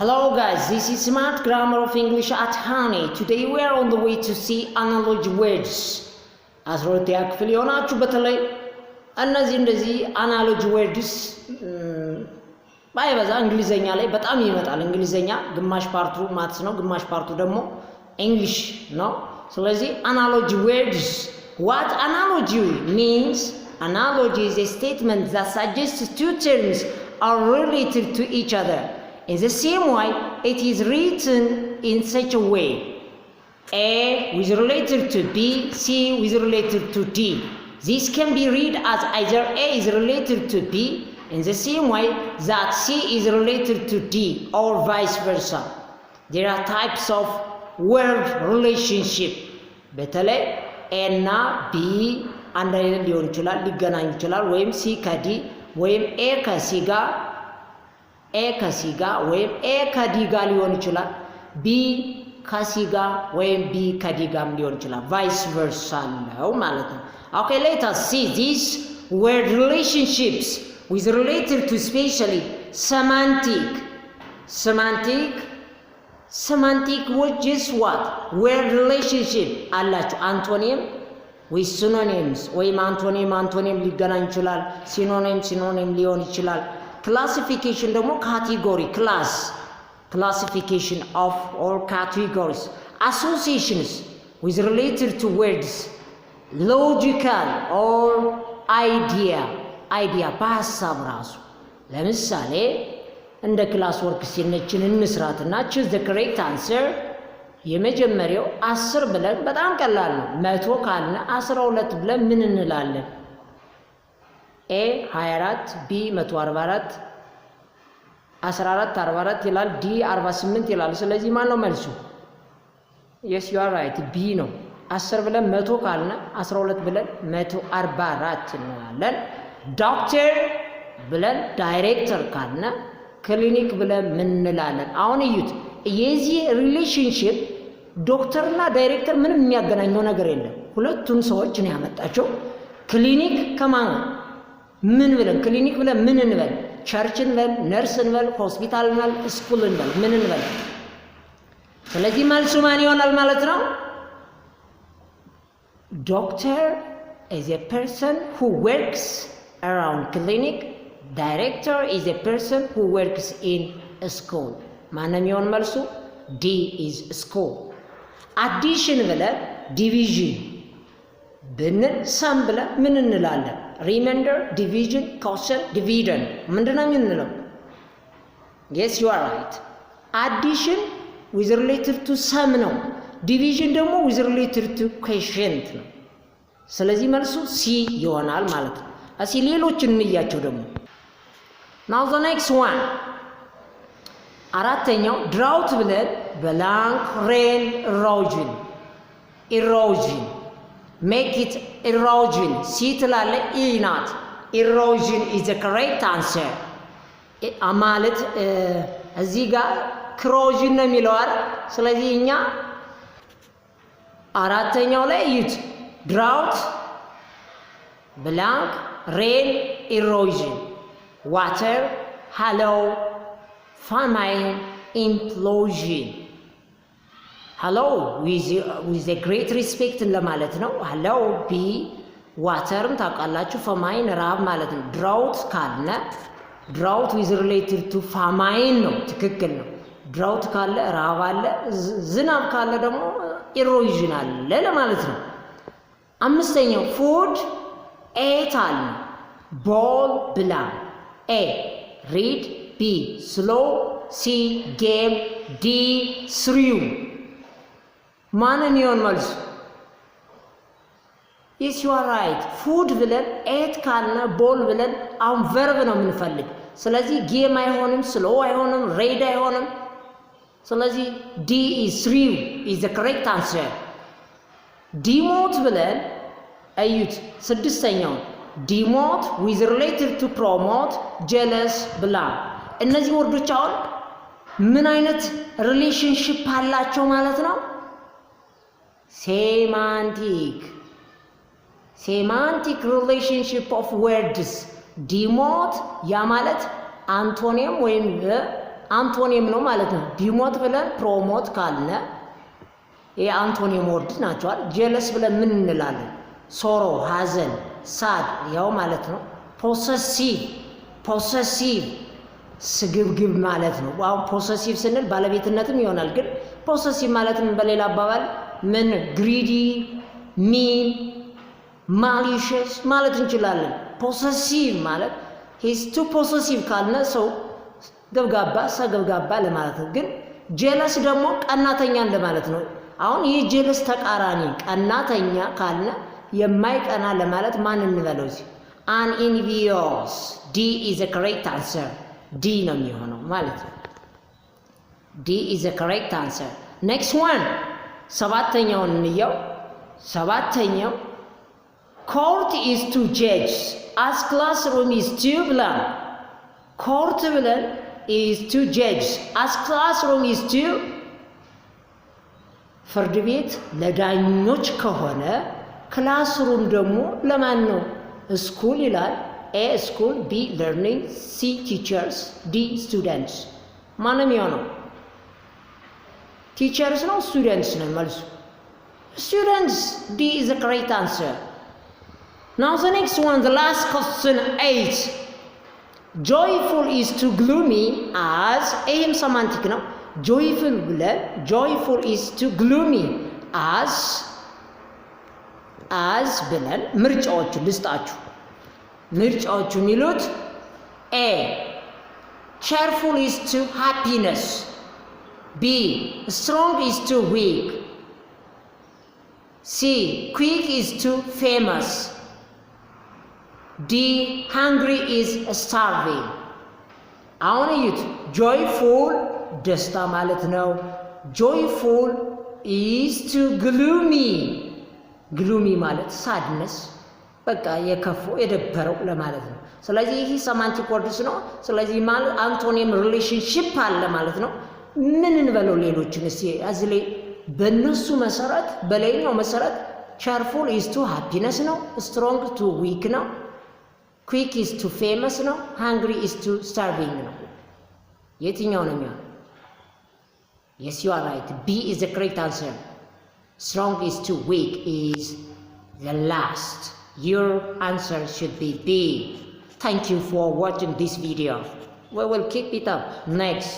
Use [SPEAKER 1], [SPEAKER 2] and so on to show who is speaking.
[SPEAKER 1] Hello guys, this is Smart Grammar of English at Honey. Today we are on the way to see analogy words. 12ኛ ክፍል የሆናችሁ በተለይ እነዚህ እንደዚህ analogy words ባይበዛ እንግሊዘኛ ላይ በጣም ይመጣል። እንግሊዘኛ ግማሽ part ኡ maths ነው፣ ግማሽ part ኡ ደግሞ English ነው። ስለዚህ analogy words, what analogy means? Analogy is a statement that suggests two terms are related to each other. In the same way, it is written in such a way. A with related to B, C with related to D. This can be read as either A is related to B in the same way that C is related to D or vice versa. There are types of word relationship. በተለይ A እና B አንድ አይነት ሊሆን ይችላል፣ ሊገናኝ ይችላል። ወይም C ከ D ወይም A ከ C ጋር፣ A ከ C ጋር ወይም A ከ D ጋር ሊሆን ይችላል። B ከ C ጋር ወይም B ከ D ጋርም ሊሆን ይችላል። Vice versa አለው ማለት ነው። Okay, let us see these word relationships with related to specially semantic. Semantic which is what? Word relationship አላቸው። Antonym with synonyms ወይም antonym antonym ሊገናኝ ይችላል። Synonym synonym ሊሆን ይችላል። Classification ደግሞ category, class, classification of or categories, associations with related to words, logical or idea, idea በሀሳብ ራሱ። ለምሳሌ እንደ class work ሲነችን እንስራትና choose the correct answer። የመጀመሪያው 10 ብለን በጣም ቀላል ነው። 100 ካልነ 12 ብለን ምን እንላለን? A 24፣ B 144፣ 14 44 ይላል። D 48 ይላል። ስለዚህ ማን ነው መልሱ? Yes, you are right, B ነው። 10 ብለን 100 ካልነ 12 ብለን 144 እንላለን። ዶክተር ብለን ዳይሬክተር ካልነ ክሊኒክ ብለን ምን እንላለን? አሁን እዩት። የዚህ relationship ዶክተርና ዳይሬክተር ምንም የሚያገናኘው ነገር የለም። ሁለቱን ሰዎች ነው ያመጣቸው። ክሊኒክ ከማን ምን ብለን፣ ክሊኒክ ብለን ምን እንበል? Church እንበል፣ ነርስ እንበል፣ ሆስፒታል እንበል፣ school እንበል፣ ምን እንበል? ስለዚህ መልሱ ማን ይሆናል ማለት ነው? Doctor is a person who works around clinic. Director is a person who works in a school. ማነው የሚሆን መልሱ? D is school. Addition ብለን division ብንል sum ብለን ምን እንላለን? Remainder፣ division፣ quotient፣ dividend ምንድን ነው የምንለው? Yes, you are right. Addition with related to sum ነው። Division ደግሞ with related to quotient ነው። ስለዚህ መልሱ C ይሆናል ማለት ነው። እስኪ ሌሎች እንያቸው ደግሞ። Now the next one, አራተኛው drought ብለን blank rain erosion, erosion, make it erosion C ትላለ E ናት። Erosion is the correct answer ማለት እዚህ ጋር corrosion ነው የሚለው አይደል? ስለዚህ እኛ አራተኛው ላይ እዩት። Drought blank rain erosion, water, hello, famine, implosion. Hello with great respect ለማለት ነው። Hello B water ም ታውቃላችሁ፣ famine ረሃብ ማለት ነው። Drought ካልነ drought with related to famine ነው። ትክክል ነው። Drought ካለ ረሃብ አለ፣ ዝናብ ካለ ደግሞ erosion አለ ለማለት ነው። አምስተኛው food ate አለ ball blank. A read፣ B slow፣ C game፣ D threw። ማንን ይሆን መልሱ? Yes, you are right. Food ብለን ate ካልነ ball ብለን አሁን verb ነው የምንፈልግ። ስለዚህ game አይሆንም፣ slow አይሆንም፣ read አይሆንም። ስለዚህ D is threw is the correct answer። Demote ብለን እዩት ስድስተኛውን demote with related to promote, jealous blank። እነዚህ word ኦች አሁን ምን አይነት relationship አላቸው ማለት ነው? Semantic relationship of words. Demote ያ ማለት antonym ወይም Antonym ነው ማለት ነው። Demote ብለን promote ካልነ ይሄ antonym word ናቸዋል። Jealous ብለን ምን እንላለን? Sorrow፣ ሀዘን፣ sad ያው ማለት ነው። Possessive፣ possessive ስግብግብ ማለት ነው። አሁን possessive ስንል ባለቤትነትም ይሆናል። ግን possessive ማለትም በሌላ አባባል ምን greedy፣ mean፣ malicious ማለት እንችላለን። Possessive ማለት he's too possessive ካልነ ሰው ገብጋባ፣ ሰገብጋባ ለማለት ነው። ግን jealous ደግሞ ቀናተኛ እንደማለት ነው። አሁን ይህ jealous ተቃራኒ ቀናተኛ ካልነ የማይቀና ለማለት ማን እንበለው? እዚህ unenvious። D is correct answer። D ነው የሚሆነው ማለት ነው። D is correct answer። Next one፣ ሰባተኛውን እንየው። ሰባተኛው court is to judge as classroom is to blank። Court ብለን is to judge as classroom is to፣ ፍርድ ቤት ለዳኞች ከሆነ classroom ደግሞ ለማን ነው? School ይላል። A school፣ B learning፣ C teachers፣ D students። ማንም የሆነው teachers ነው students ነው መልሱ? Students። D is the correct answer። Now the next one, the last question, eight. Joyful is to gloomy as፣ ይህም semantic ነው። Joyful ብለን joyful is to gloomy as ብለን ምርጫዎቹ ልስጣችሁ። ምርጫዎቹ የሚሉት A cheerful is to happiness፣ B strong is to weak፣ C quick is to famous፣ D hungry is starving። አሁን እዩት። Joyful ደስታ ማለት ነው። Joyful is to gloomy፣ gloomy ማለት sadness፣ በቃ የከፋው የደበረው ለማለት ነው። ስለዚህ ይህ semantic words ነው። ስለዚህ ማለት antonym relationship አለ ማለት ነው። ምን እንበለው ሌሎችን እስቲ እዚህ ላይ በእነሱ መሰረት በላይኛው መሰረት cheerful is to happiness ነው። Strong to weak ነው። Quick is to famous ነው። Hungry is to starving ነው። የትኛው ነው የሚሆነው? Yes, you are right። B is the correct answer። Strong is to weak is the last. Your answer should be B. Thank you for watching this video. We will keep it up next.